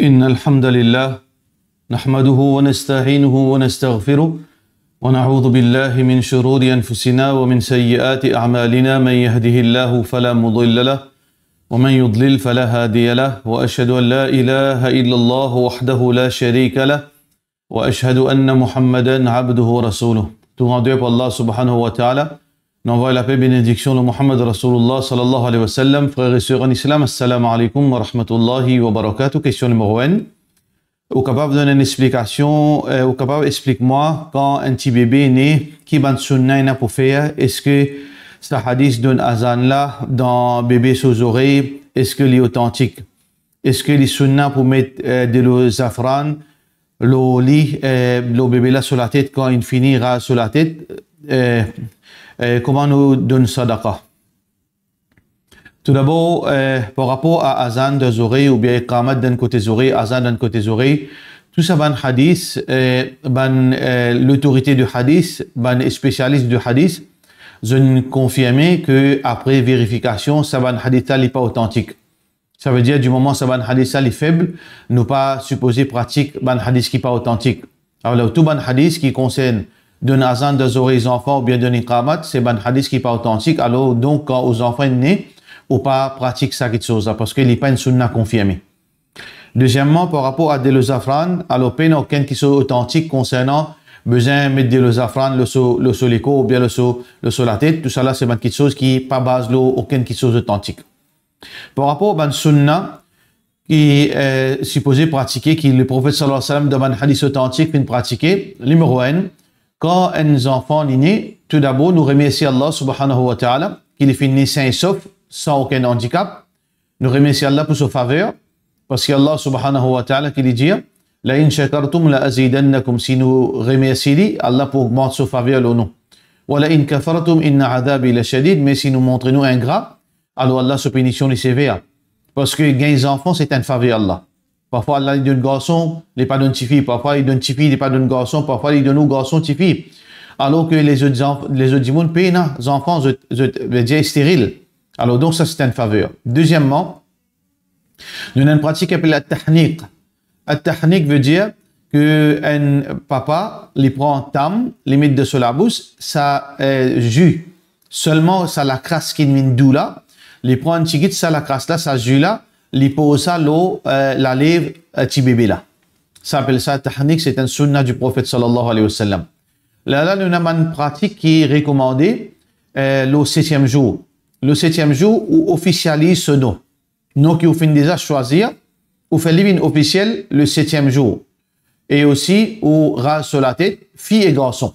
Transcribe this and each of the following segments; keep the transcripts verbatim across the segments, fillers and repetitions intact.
إن الحمد لله نحمده ونستعينه ونستغفره ونعوذ بالله من شرور أنفسنا ومن سيئات أعمالنا. من يهده الله فلا مضل له ومن يضلل فلا هادي له وأشهد أن لا إله إلا الله وحده لا شريك له وأشهد أن محمدا عبده ورسوله. Tout grandeur pour Allah subhanahu wa ta'ala. Nou anvoy lape, benediksion lor Muhammad Rasulullah sallallahu alayhi wa sallam. Frer e ser an Islam, assalamu alaykum wa rahmatullahi wa barakatuh. Kestion nimero enn. Ou kapav donn enn explikasion, eh, ou kapav explik mwa, kan enn ti bebe ne, ki bann sunna ena pou fer, eski sa hadis donn azan la dan bebe so zorey, eski li otantik? Eski li sunna pou met, eh, delo zafran lor li, eh, lor bebe la so latet, kan inn fini raz so latet, eh, eh, kouma nou donn sadaka? Toudabor, eh, par rapor a azan dan zorey oubien iqamat dan kote zorey, azan dan kote zorey, tou sa bann hadis, eh, bann, eh, lotorite de hadis, bann spesialis de hadis, zot inn konfirme ke apre verifikasion, sa bann hadis la li pa otantik. Savedir, di moman sa bann hadis la li feb, nou pa sipoze pratik bann hadis ki pa otantik. Alor, tou bann hadis ki konsern donn azan dan zorey zanfan oubien donn iqamat, se bann hadis ki pa otantik. Alor, donk, kan ou zanfan inn ne, ou pa pratik sa kiksoz la, parski li pa enn sunna konfirme. Dezieman, par rapor a delo zafran, alor, pena okenn kiksoz otantik konsernan bizin met delo zafran lor so, lor so lekor oubien lor so, lor so latet. Tousala, se bann kiksoz ki pa baz lor okenn kiksoz otantik. Par rapor bann sunna ki, eh, sipoze pratike, ki Leprofet sallallahu alayhi wa sallam dan bann hadis otantik finn pratike, nimero enn, kan enn zanfan li ne, toudabor nou remersie Allah subhanahu wa ta'ala, ki li finn ne sin e sof, san okenn andikap. Nou remersie Allah pou so faver, parski Allah subhanahu wa ta'ala ki li dir, "La in shakartum la azidannakum", si nou remersie li, Allah pou ogmant so faver lor nou. "Wa la in kafartum inna adhabi la shadid", me si nou montre nou ingra, alor Allah so pinision li sever. Parski gagn zanfan, se enn faver Allah. Parfwa Allah li donn garson, li pa donn tifi. Parfwa li donn tifi, li pa donn garson. Parfwa li donn ou garson, tifi. Alor ke lezot zanf-, lezot dimoun pena zanfan, zot, zot, vedir, steril. Alor, donk, sa se enn faver. Dezieman, nou ena enn pratik ki apel at-tahniq. At-tahniq vedir ke enn papa, li pran tam, li met dan so labous, sa, eh, zi, selman sa lakras ki vinn dou la, li pran enn tigit sa lakras la, sa zi la, li poz sa lor, eh, lalev, eh, ti bebe la. Sa apel sa tahniq, se enn sunna du Prophète sallallahu alayhi wa sallam. Lerla nou ena bann pratik ki rekomande, eh, lor setiem zour. Lor setiem zour, ou ofisializ so nom. Non ki ou finn deza swazir, ou fer li vinn ofisiel lor setiem zour. E osi, ou raz so latet, fi e garson.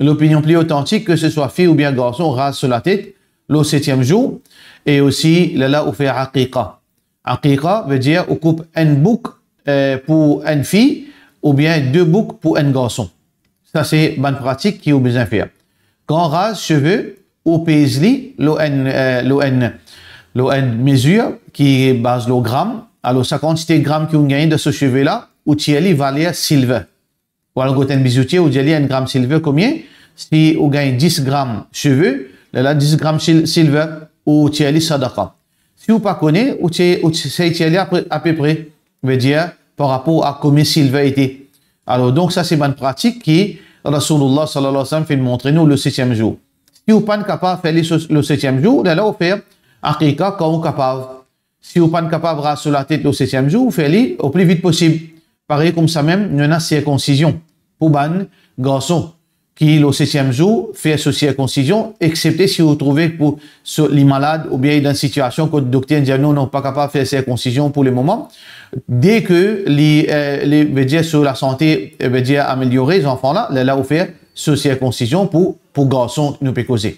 Lopinion pli otantik, ke se swa fi oubien garson, raz so latet lor setiem zour, e osi, lerla ou fer aqiqa. Aqiqa vedir ou koup enn bouk, eh, pou enn fi, oubien de bouk pou enn garson. Sa se bann pratik ki ou bizin fer. Kan raz seve, ou pez li lor enn, eh, lor enn, lor enn mezir ki baz lor gram. Alor, sa kantite gram ki ou gagn dan so seve la, ou tir li valer silver. Ou al kot enn bizoutie, ou dir li enn gram silver konbien? Si ou gagn dis gram seve, lerla dis gram sil-, silver, ou tir li sadaqa. Si ou pa kone, ou ti-, ou ti-, sey tir li apre, apepre, vedir par rapor a konbien silver ete. Alor, donk, sa se bann pratik ki Rasoulillah sallallahu alayhi wa sallam finn montre nou lor setiem zour. Si ou pa'nn kapav fer li so-, lor setiem zour, lerla ou fer aqiqa kan ou kapav. Si ou pa'nn kapav raz so latet lor setiem zour, ou fer li o pli vit posib. Parey koumsa mem, nou ena sirkonsizion pou bann garson ki lor setiem zour fer so sirkonsizion, eksepte si ou trouve pou so, li malad oubien li dan enn sitiasion kot dokter dir non, non, pa kapav fer sirkonsizion pou lemoman. Deke li, eh, li, vedir so lasante, eh, vedir ameliore, zanfan la, lerla ou fer so sirkonsizion pou, pou garson nou pe koze.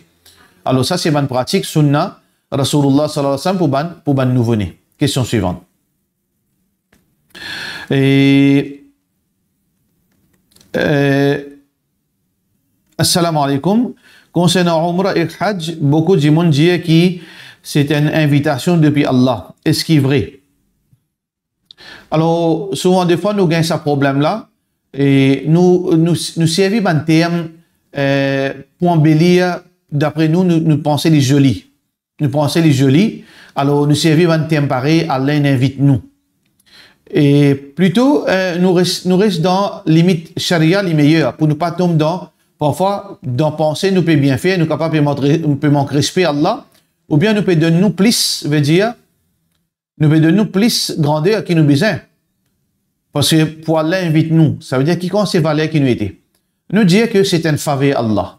Alor sa se bann pratik sunna Rasoulillah sallallahu alayhi wa sallam pou bann, pou bann nouvo-ne. Kestion swivan. E, eh, Assalamu alaykum. Konsernan Umra ek Hajj, boukou dimoun dir ki se enn invitasion depi Allah. Eski vre? Alor, souvan defwa nou gagn sa problem la, e nou, nou, nou servi bann term, eh, pou anbelir, dapre nou, nou, nou panse li zoli. Nou panse li zoli, alor nou servi bann term parey, Allah inn invit nou. E plito, eh, nou res, nou res dan limit sharia li meyer, pou nou pa tom dan, parfwa, dan panse nou pe bien fer, nou kapav pe mont re, nou pe mank respe Allah, oubien nou pe donn nou plis, vedir, nou pe donn nou plis grander ki nou bizin. Parski pou Allah invit nou, savedir ki kouma se valer ki nou ete. Nou dir ke se enn faver Allah.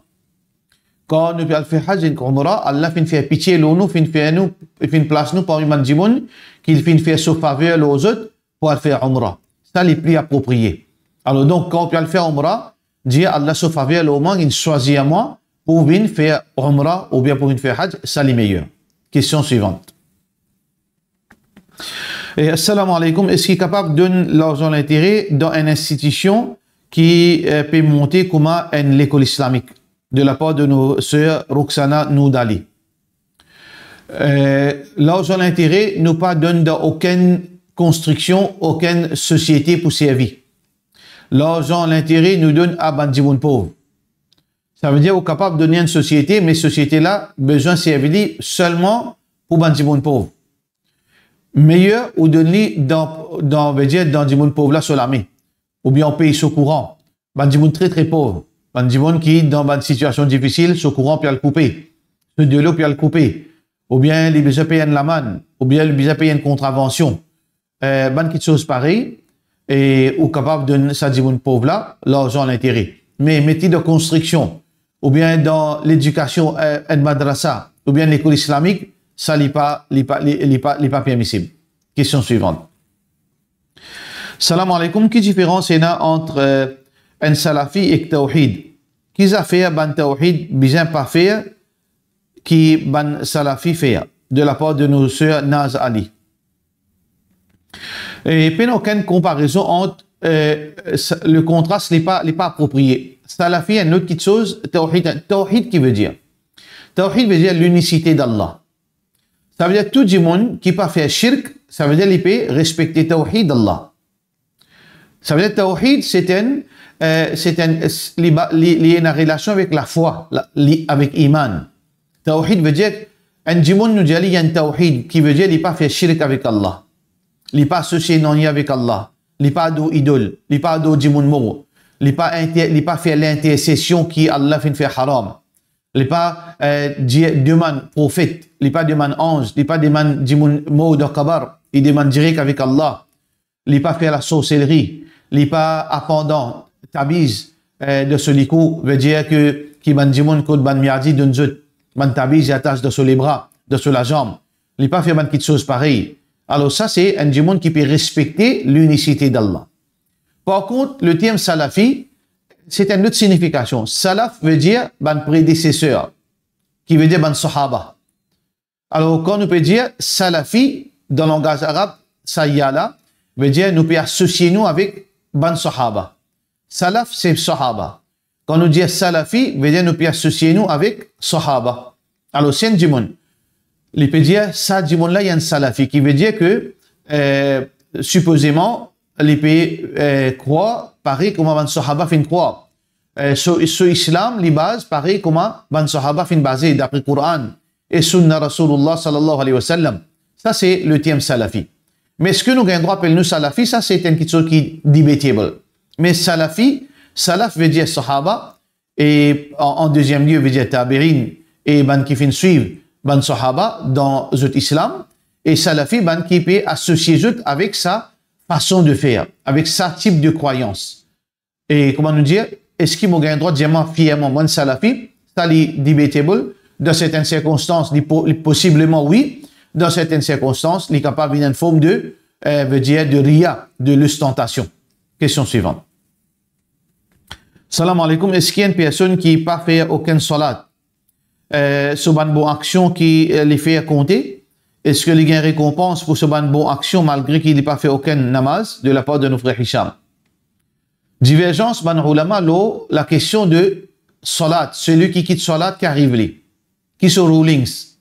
Kan nou pe al fer Hajj ek Umra, Allah finn fer pitie lor nou, finn fer nou, finn plas nou parmi bann dimoun ki finn fer so faver lor zot pou al fer Umra. Sa li pli apropriye. Alor donk, kan ou pe al fer Umra, dir Allah so faver lor mwa, inn swazir mwa pou vinn fer Umra oubien pou vinn fer Hajj, sa li meyer. Kestion swivant. Eh, assalamu alaikum, eski kapav donn larzan lintere dan enn institision ki, eh, pe monte kouma enn lekol islamik, de lapar de nou ser Roxana Nourdali? Eh, larzan lintere, nou pa donn dan okenn konstriksion, okenn sosiete pou servi. Larzan lintere, nou donn a bann dimoun pov. Savedir, ou kapav donn enn sosiete, me sosiete la bizin servi li selman pou bann dimoun pov. Meyer ou donn li dan, dan, vedir, dan dimoun pov la so lame, oubien ou pey so kouran. Bann dimoun tre, tre pov, bann dimoun ki dan bann sitiasion difisil, so kouran pe al koupe, so delo pe al koupe, oubien li bizin pey enn lamann, oubien li bizin pey enn kontravansion, eh, bann kiksoz parey, e ou kapav donn sa dimoun pov la larzan lintere. Me met li dan konstriksion, oubien dan ledikasion, eh, enn madrasa, oubien lekol islamik, sa li pa, li pa, li, li pa, li pa permisib. Kestion swivant. Salam alaikum, ki diferans ena ant, eh, enn salafi ek tawhid? Ki zafer bann tawhid bizin pa fer ki bann salafi fer, de lapar de nou ser Naz Ali? E pena okenn konparezon ant, eh, sa, le kontrast li pa, li pa apropriye. Salafi enn lot kiksoz, tawhid, tawhid ki vedir? Tawhid vedir linisite d'Allah. Savedir tou dimoun ki pa fer shirk, savedir li pe respekte tawhid Allah. Savedir tawhid, se enn, eh, se enn, li ba, li, li ena relasion avek lafwa, la, li, avek iman. Tawhid vedir, enn dimoun nou dir li ena tawhid, ki vedir li pa fer shirk avek Allah. Li pa asosie nanye avek Allah. Li pa ador idol. Li pa ador dimoun mor. Li pa inter, li pa fer lintersesion ki Allah finn fer haram. Li pa, eh, dir, demann profet, li pa demann anz, li pa demann dimoun mor dan kabar, li demann direk avek Allah. Li pa fer lasorselri, li pa apandan tabiz, eh, dan so likou, vedir ke, ki bann dimoun kot bann myadi donn zot, bann tabiz li atas dan so lebra, dan so lazanm. Li pa fer bann kiksoz parey. Alor sa se enn dimoun ki pe respekte linisite d'Allah. Par kont, le term salafi, se enn lot signifikasion. Salaf vedir bann predeseser, ki vedir bann sahaba. Alor, kan nou pe dir salafi, dan langaz arab, saya la, vedir nou pe asosie nou avek bann sahaba. Salaf, se sahaba. Kan nou dir salafi, vedir nou pe asosie nou avek sahaba. Alor, si enn dimoun, li pe dir sa dimoun la, li enn salafi, ki vedir ke, eh, sipozeman, li pe, eh, krwar parey kouma bann sahaba finn krwar. Eh, so, so islam, li baz parey kouma bann sahaba finn baze, dapre Koran e Sunna Rasoulillah sallallahu alayhi wa sallam. Sa se le term salafi. Me eski nou gagn drwa apel nou salafi? Sa se enn kiksoz ki debatable. Me salafi, salaf vedir sahaba, e an, an deziem lie vedir tabiin, e bann ki finn swiv bann sahaba dan zot islam, e salafi bann ki pe asosie zot avek sa fason de fer, avek sa tip de krwayans. E kouma nou dir, eski mo gagn drwa dir mwa fierman, mo enn salafi? Sa li debatable, dan sertenn sirkonstans, li po-, li posibleman wi, dan sertenn sirkonstans, li kapav vinn enn form de, eh, vedir de riya, de lostantasion. Kestion swivant. Salam alaikum, eski enn personn ki pa fer okenn salat, eh, so bann bon aksion ki, eh, li fer konte, eski li gagn rekonpans pou so bann bon aksion malgre ki li pa fer okenn namaz, de lapar de nou frer Hicham? Diverzans bann oulama lor lakestion de salat, selwi ki kit salat, ki ariv li? Ki so rulings?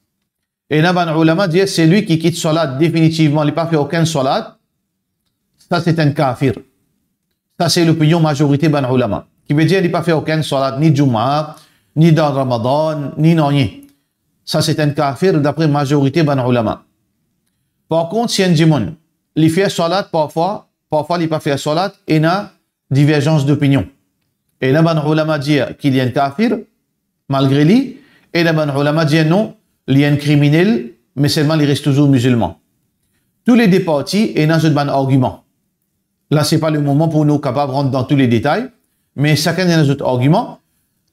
Ena bann oulama dir, selwi ki kit salat, definitivman, li pa fer okenn salat, sa se enn kafir. Sa se lopinion mazorite bann oulama. Ki vedir li pa fer okenn salat, ni Juma, ni dan Ramadan, ni nanye. Sa se enn kafir, dapre mazorite bann oulama. Par kont, si enn dimoun, li fer swalat parfwa, parfwa li pa fer swalat, ena diverzans dopinion. Ena bann oulama dir ki li enn kafir, malgre li, ena bann oulama dir non, li enn kriminel, me selman li res touzour mizilman. Tou le de parti ena zot bann argiman. La, se pa le moman pou nou kapav rant dan tou le detay, me sakenn ena zot argiman.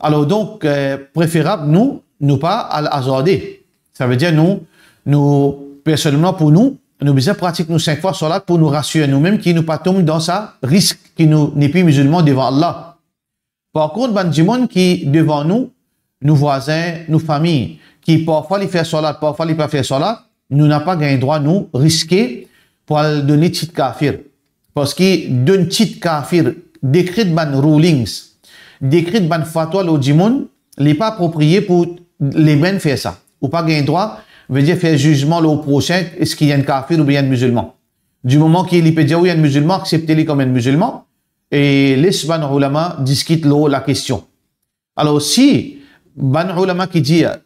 Alor donk, eh, preferab nou, nou pa al azarde. Savedir nou, nou, personelman pou nou, nou bizin pratik nou sink fwa swalat pou nou rasir noumem ki nou pa tom dan sa risk ki nou nepi mizilman devan Allah. Par kont, bann dimoun ki devan nou, nou vwazin, nou fami, ki parfwa li fer swalat, parfwa li pa fer swalat, nou napa gagn drwa nou riske pou al donn li tit kafir. Parski donn tit kafir, dekret bann rulings, dekret bann fatwa lor dimoun, li pa apropriye pou lebenn fer sa. Ou pa gagn drwa, vedir fer zizman lor prosin, eski li enn kafir oubien enn mizilman. Di moman ki li pe dir ou li enn mizilman, aksepte li kom enn mizilman, e les bann oulama diskit lor lakestion. Alor, si bann oulama ki dir,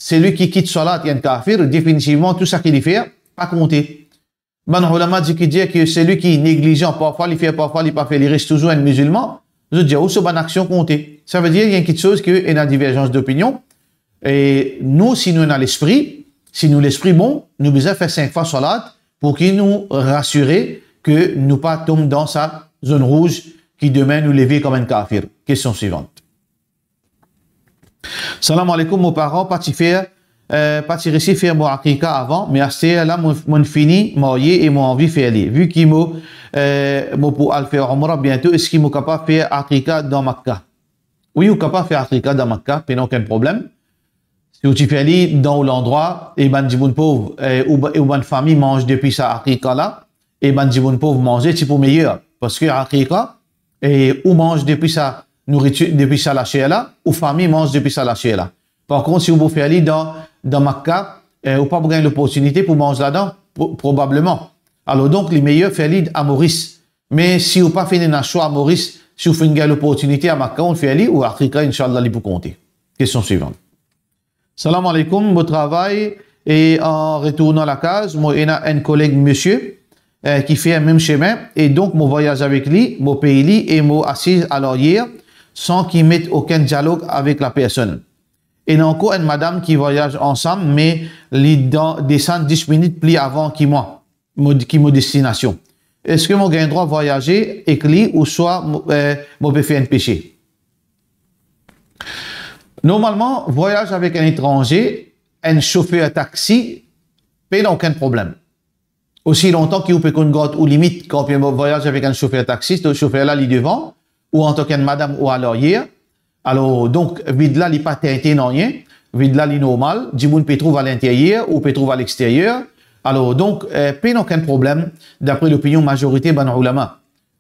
selwi ki kit swalat, li enn kafir, definitivman, tou sa ki li fer, pa konte. Bann oulama dir ki dir ki selwi ki neglizan, parfwa li fer, parfwa li pa fer, li res touzour enn mizilman, zot dir ou so bann aksion konte. Savedir, li enn kitsoz ki ena diverzans dopinion, e nou, si nou ena lespri, si nou lespri bon, nou bizin fer sink fwa swalat pou ki nou rasire ki nou pa tom dan sa zonn rouz ki demin nou leve kom enn kafir. Kestion swivant. Salam aleykoum, mo paran pa ti fer, eh, pa ti resi fer mo akika avan, me aster la mo, mo fini marye e mo anvi fer li. Vi ki mo, eh, mo pou al fer omra biento, eski mo kapav fer akika dan Makka? Wi, ou kapav fer akika dan Makka, pena okenn problem. Si ou ti fer li dan ou landrwa, e bann dimoun pov, eh, ou ba-, ou bann fami manz depi sa akika la, e bann dimoun pov manze, ti pou meyer. Parski akika, e ou manz depi sa nouriti-, depi sa laser la, ou fami manz depi sa laser la. Par kont, si ou pou fer li dan, dan Makka, eh, ou pa pou gagn loportinite pou manz ladan, pro-, probableman. Alor donk, li meyer fer li a Moris. Me si ou pa finn ena swa a Moris, si ou finn gagn loportinite a Makka, ou fer li, ou akika, inshallah, li pou konte. Kestion swivan. Salam aleykoum, mo travay e an retournan lakaz, mo ena enn koleg misie, eh, ki fer mem semin, e donk mo vwayaz avek li, mo pey li e mo asiz alaryer, san ki met okenn dialog avek lapersonn. Ena ankor enn madam ki vwayaz ansam, me li dan, desann dis minit pli avan ki mwa, mo, ki mo destinasion. Eski mo gagn drwa vwayaze ek li ouswa mo, eh, mo pe fer enn pese? Normalman, vwayaz avek enn etranze, enn sofer taxi, pena okenn problem. Osi lontan ki ou pe konn gard ou limit, kan ou pe vwayaz avek enn sofer taxi, to sofer la li devan, ou antank enn madam ou alaryer, alor, donk, vid la li pa tente nanye, vid la li normal, dimoun pe trouv a linteryer, ou pe trouv a lexteryer, alor, donk, eh, pena okenn problem, dapre lopinion mazorite bann oulama.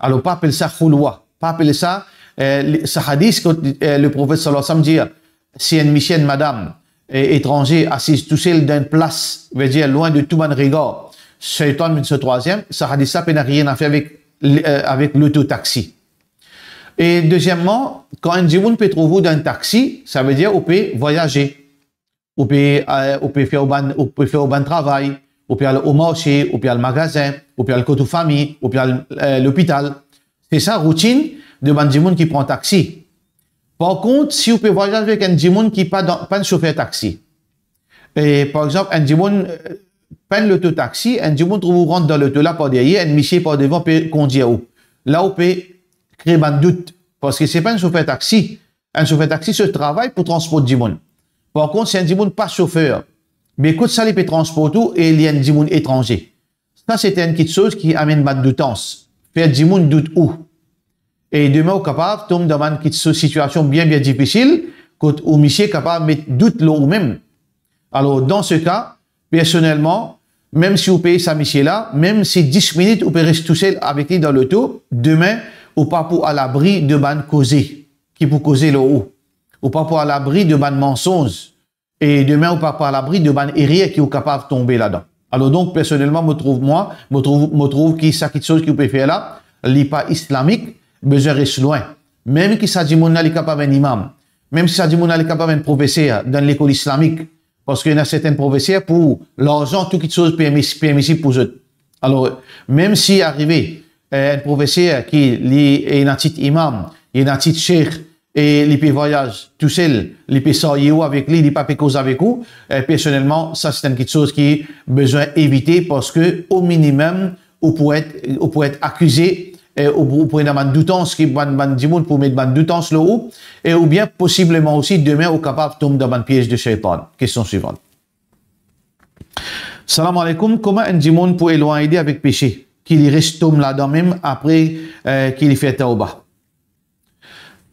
Alor, pa apel sa khulwa, pa apel sa, eh, li, sa hadis kot, eh, le Profet sallallahu alayhi wa sallam dir, si enn misie, enn madam, eh, etranze, asiz tousel dan enn plas, vedir lwin de tou bann regar, Seytan vinn so trwaziem, sa hadis la pena nanye a fer avek, eh, avek loto taxi. E dezieman, kan enn dimoun pe trouv ou dan enn taxi, savedir ou pe vwayaze. Ou pe, eh, ou pe fer ou bann, ou pe fer ou bann travay, ou pe al o marse, ou pe al magazin, ou pe al kot ou fami, ou pe al, eh, lopital. Se sa routinn de bann dimoun ki pran taxi. Par kont, si ou pe vwayaz avek enn dimoun ki pa dan, pa enn sofer taxi, e, par exanp, enn dimoun, eh, pa enn loto taxi, enn dimoun trouv ou rant dan loto la par deryer, enn misie par devan pe kondir ou. La ou pe kre bann dout, parski se pa enn sofer taxi. Enn sofer taxi, so travay pou transport dimoun. Par kont, si enn dimoun pa sofer, be kot sa li pe transport ou e li enn dimoun etranze? Sa se enn kitsoz ki amenn bann doutans, fer dimoun dout ou. E demin ou kapav tom dan bann kitsoz, sitiasion bien, bien difisil, kot ou misie kapav met dout lor ou mem. Alor, dan se ka, personelman, mem si ou pey sa misie la, mem si dis minit ou pe res tousel avek li dan loto, demin ou pa pou alabri de bann koze ki pou koze lor ou. Ou pa pou alabri de bann mansonz. E demin ou pa pou alabri de bann erer ki ou kapav tonbe ladan. Alor donk, personelman, mo trouv mwa, mo trouv, mo trouv ki sa kitsoz ki ou pe fer la, li pa islamik, bizin res lwin. Mem ki sa dimoun la li kapav enn imam, mem si sa dimoun la li kapav enn profeser dan lekol islamik, parski ena sertin profeser pou larzan, tou kitsoz permis-, permisib pou zot. Alor, mem si arive, eh, enn profeser ki li ena tit imam, li ena tit sheikh, e li pe vwayaz tousel, li pe sarye ou avek li, li pa pe koz avek ou, eh, personelman, sa se enn kiksoz ki bizin evite, parski o minimem, ou pou et, ou pou et akize, eh, ou, ou pou ena bann doutans ki bann, bann dimoun pou met bann doutans lor ou, e oubien posibleman osi, demin, ou kapav tom dan bann piez de sheytan. Kestion swivan. Salam aleykoum, kouma enn dimoun pou elwagn li avek pese, ki li res tom ladan mem apre, eh, ki li fer tawba?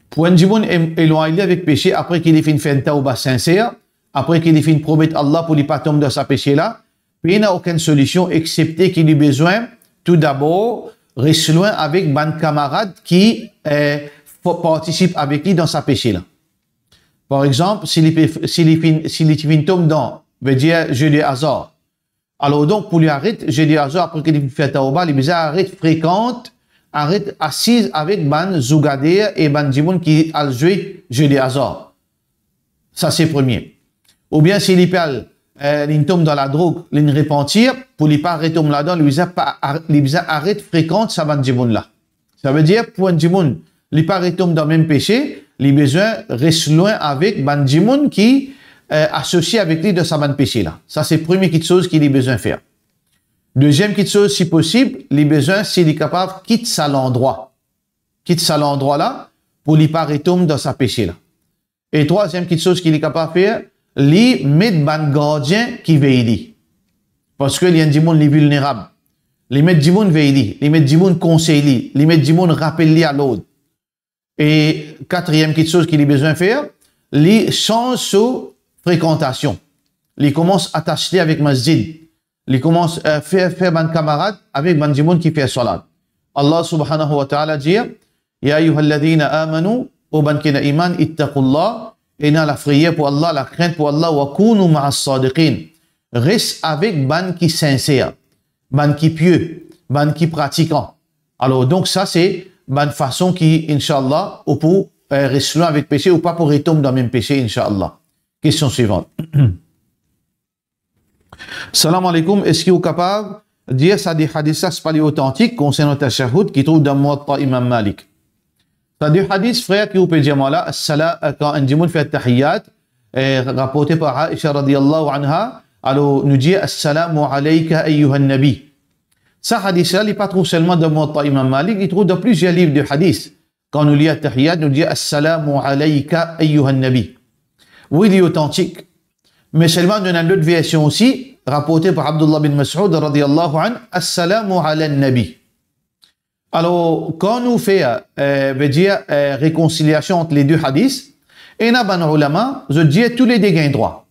Pou enn dimoun em-, elwagn li avek pese apre ki li finn fer enn tawba sinser, apre ki li finn promet Allah pou li pa tom dan sa pese la, pena okenn solision, exsepte ki li bizin toudabor res lwin avek bann kamarad ki, eh, fo-, partisip avek li dan sa pese la. Par exanp, si li pe, si li finn, si li ti finn tom dan, vedir, jeu de hasard. Alor donk, pou li aret jeu de hasard, apre ki li finn fer tawba, li bizin aret frekant, aret asiz avek bann zougader e bann dimoun ki al zwe jeu de hasard. Sa se premie. Oubien si li pe al, eh, li tom dan ladrog, li repanti, pou li pa retom ladan, li bizin pa, ar-, li bizin aret frekant sa bann dimoun la. Savedir, pou enn dimoun, li pa retom dan mem pese, li bizin res lwin avek bann dimoun ki, eh, asosie avek li dan sa bann pese la. Sa se premie kiksoz ki li bizin fer. Deziem kiksoz, si posib, li bizin, si li kapav, kit sa landrwa. Kit sa landrwa la, pou li pa retom dan sa pese la. E trwaziem kiksoz ki li kapav fer, li met bann gardien ki vey li. Parski li enn dimoun, li vilnerab. Li met dimoun vey li, li met dimoun konsey li, li met dimoun rapel li a lord. E katriem kiksoz ki li bizin fer, li sanz so frekantasion. Li koumans atas li avek masjid. Li koumans, eh, fer, fer bann kamarad avek bann dimoun ki fer salat. Allah subhanahu wa ta'ala dir, "Ya ayyuhalladhina amanu, o bann ki ena iman, ittaqullah, ena lafreyer pou Allah, lakrint pou Allah, wa kunu ma'as sadiqin." Res avek bann ki sinser, bann ki pie, bann ki pratikan. Alor, donk, sa se bann fason ki, inshallah, ou pou, eh, res lwin avek pese, ou pa pou retom dan mem pese, inshallah. Kestion swivan. Salam aleykoum, eski ou kapav dir sa de hadis la, si pa li otantik, konsernan tashahhud ki trouv dan Muwatta Imam Malik? Sa de hadis, frer, ki ou pe dir mwa la, assala-, kan enn dimoun fer tahiyat, eh, raporte par Aisha radiyallahu anha, alor nou dir, "Assalamu alayka ayyuhan nabi." Sa hadis la, li pa trouv selman dan Muwatta Imam Malik, li trouv dan plizier liv de hadis. Kan nou lir tahiyat, nou dir, "Assalamu alayka ayyuhan nabi." Wi, li otantik. Me selman, nou ena enn lot version osi, raporte par Abdullah bin Mas'ud radiyallahu anhu, "Assalamu alan nabi." Alor, kan nou fer, eh, vedir, eh, rekonsiliasion ant le de hadis, ena bann ulama, zot dir toulede gagn drwa.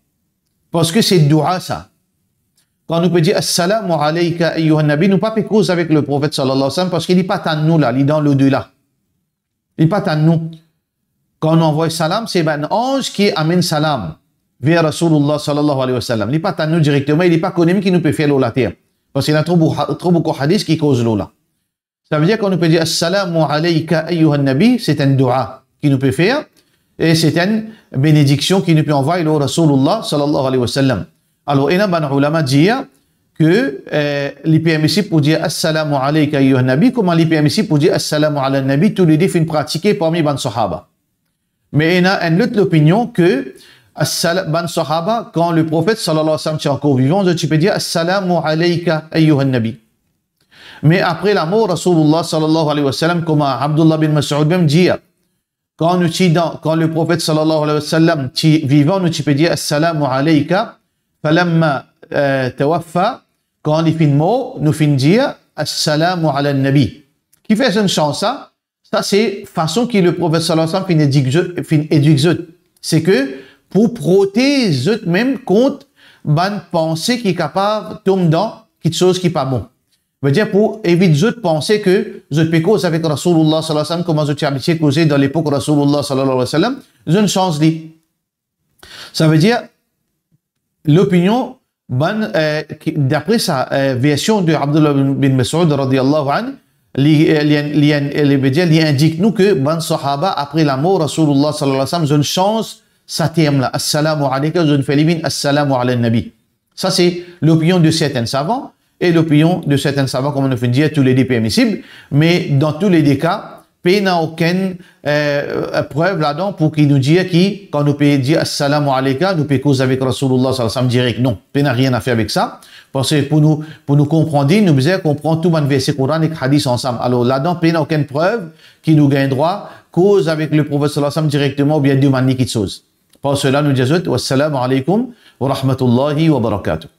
Parski se doua sa. Kan nou pe dir, "Assalamu alayka ayyuhan nabi", nou pa pe koz avek le Profet sallallahu alayhi wa sallam, parski li pa tann nou la, li dan lodela. Li pa tann nou. Kan nou anvoy salam, se bann anz ki amenn salam ver Rasoulullah sallallahu alayhi wa sallam. Li pa tann nou direkteman, e li pa kone mem ki nou pe fer lor later. Parski ena tro bou-, tro boukou hadis ki koz lor la. Savedir, kan nou pe dir, "Assalamu alayka ayyuhan nabi", se enn doua ki nou pe fer, e se enn benediksion ki nou pe anvoy lor Rasoulullah sallallahu alayhi wa sallam. Alor, ena bann ulama dir ke, eh, li permisib pou dir, "Assalamu alayka ayyuhan nabi", kouma li permisib pou dir, "Assalamu alan nabi", toulede finn pratike parmi bann sahaba. Me ena enn lot lopinion ke assala-, bann sahaba, kan le Profet sallallahu alayhi wa sallam ti ankor vivan, zot ti pe dir, "Assalamu alayka ayyuhan nabi." Me apre lamor Rasoulullah sallallahu alayhi wa sallam, kouma Abdullah bin Mas'ud mem dir, kan nou ti dan, kan le Profet sallallahu alayhi wa sallam ti vivan, nou ti pe dir, "Assalamu alayka", falamma, eh, tawaffa, kan li finn mor, nou finn dir, "Assalamu alan nabi." Kifer zot sanz sa? Sa se fason ki le Profet sallallahu alayhi wa sallam finn edik zot, finn edik zot. Se ke pou protez zot mem kont bann panse ki kapav tom dan kiksoz ki pa bon. Vedir pou evit zot panse ke zot pe koz avek Rasoulullah sallallahu alayhi wa sallam, kouma zot ti abitie koze dan lepok Rasoulullah sallallahu alayhi wa sallam, zot sanz li. Savedir, lopinion, bann, eh, ki, dapre sa, eh, version de Abdullah bin, bin Mas'ud radiyallahu anhu, li, eh, li, li, li, vedir, li indik nou ke bann sahaba, apre lamor Rasoulullah sallallahu alayhi wa sallam, zot sanz sa term la, "Assalamu alayka", zot fer li vinn, "Assalamu alan nabi". Sa se lopinion de serten savan, e lopinion de sertenn savan, kouma nou finn dir, toulede permisib, me dan toulede ka, pena okenn, eh, prev ladan pou ki nou dir ki, kan nou pe dir "Assalamu alayka", nou pe koz avek Rasoulillah sallallahu alayhi wa sallam direk. Non, pena rien a fer avek sa. Parski pou nou, pou nou konpran din, nou bizin konpran tou bann verse Koran ek hadis ansam. Alor, ladan, pena okenn prev ki nou gagn drwa koz avek Leprofet sallallahu alayhi wa sallam direkteman oubien demann li kiksoz. Par sela, nou dir zot, "Wassalamu alaykum wa rahmatullahi wa barakatuh."